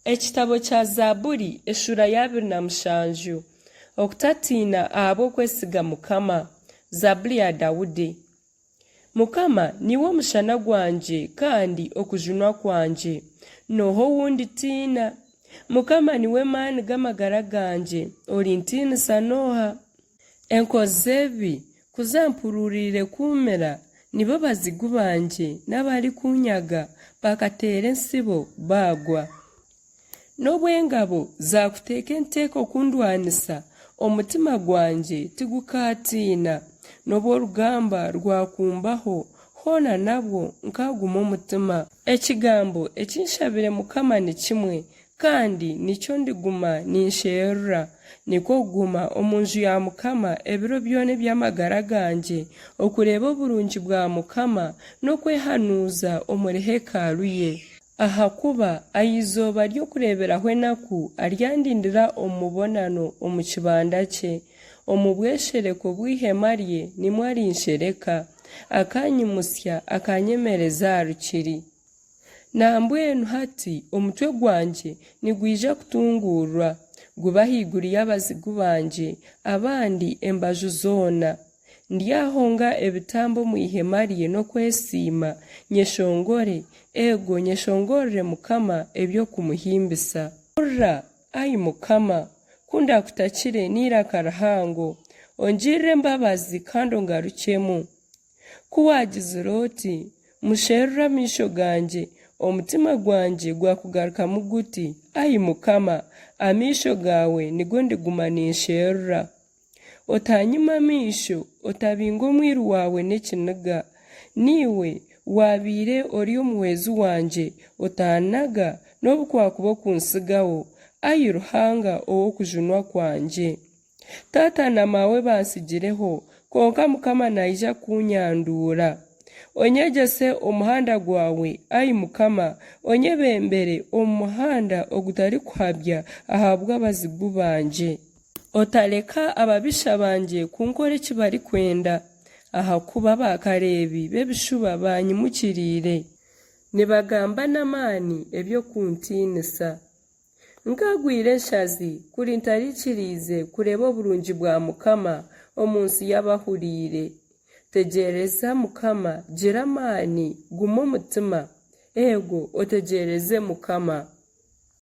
Ekitabo kya Zaaburi eshuura ya 27 Okutatiina ahabw'okwesiga Mukama. Zaaburi ya Daudi. Mukama niiwe omushana gwangye kandi okujunwa kwangye, n'oha ou nditiina? Mukama niwe maani g'amagara gangye, orintiinisa n'oha? Enkozi z'ebibi ku zampururiire kuumira, nibo bazigu bangye n'abarikunyaga bakateera entsibo baagwa. N'obu engabo zaakuteeka enteeko kundwanisa, omutima gwangye tigukaatiina, n'obu orugamba rwakumbaho, hoona nabwo nkaaguma omutima. Ekigambo eki nshabire Mukama ni kimwe, Kandi nikyo ndiguma ninsherura, nikwo kuguma omu nju ya Mukama ebiro byona eby'amagara gangye, okureeba oburungi bwa Mukama n'okwehanuuza omuri hekalu ye. Ahakuba aha izooba ry'okureeberaho enaku aryandindira omu mubonano omu kibanda kye, omu bweshereko bw'eihema rye nimwo arinshereka, akaanyimutsya akaanyemereza aha rukiri. Nambwenu hati omutwe gwangye nigwija kutunguurwa, gube ahaiguru y'abazigu bangye abandi embaju zoona. Ndyahonga ebitambo omu ihema rye n'okwesiima, nyeshongore, eego nyeshongorere Mukama eby'okumuhimbisa. Hurira, ai Mukama, ku ndaakutakire n'eiraka rihango, ongirire embabazi kandi ongarukyemu. Ku waagizire oti, Musherure amaisho gangye, omutima gwangye gwakugarukamu guti, Ai Mukama, amaisho gaawe nigo ndiguma ninsherura. Otanyima amaisho, otabinga omwiru waawe n'ekiniga. Niiwe waabaire ori omuhwezi wangye, otannaga n'obu kwakuba okuntsigaho, ai Ruhanga ow'okujunwa kwangye. Taata na maawe bantsigireho, kwonka Mukama naija kuunyanduura. Onyegyese omuhanda gwawe, ai Mukama, onyebembere omu muhanda ogutarikuhabya ahabw'abazigu bangye. Otareka ababisha bangye kunkora eki barikwenda, ahakuba baakareebi b'ebishuba baanyimukiriire. Nibagamba n'amaani eby'okuntiinisa. Nkaagwire enshazi kuri ntariikiriize kureeba oburungi bwa Mukama omu nsi y'abahuriire. Tegyereza Mukama, gira amaani, guma omutima. Eego, otegyereze Mukama.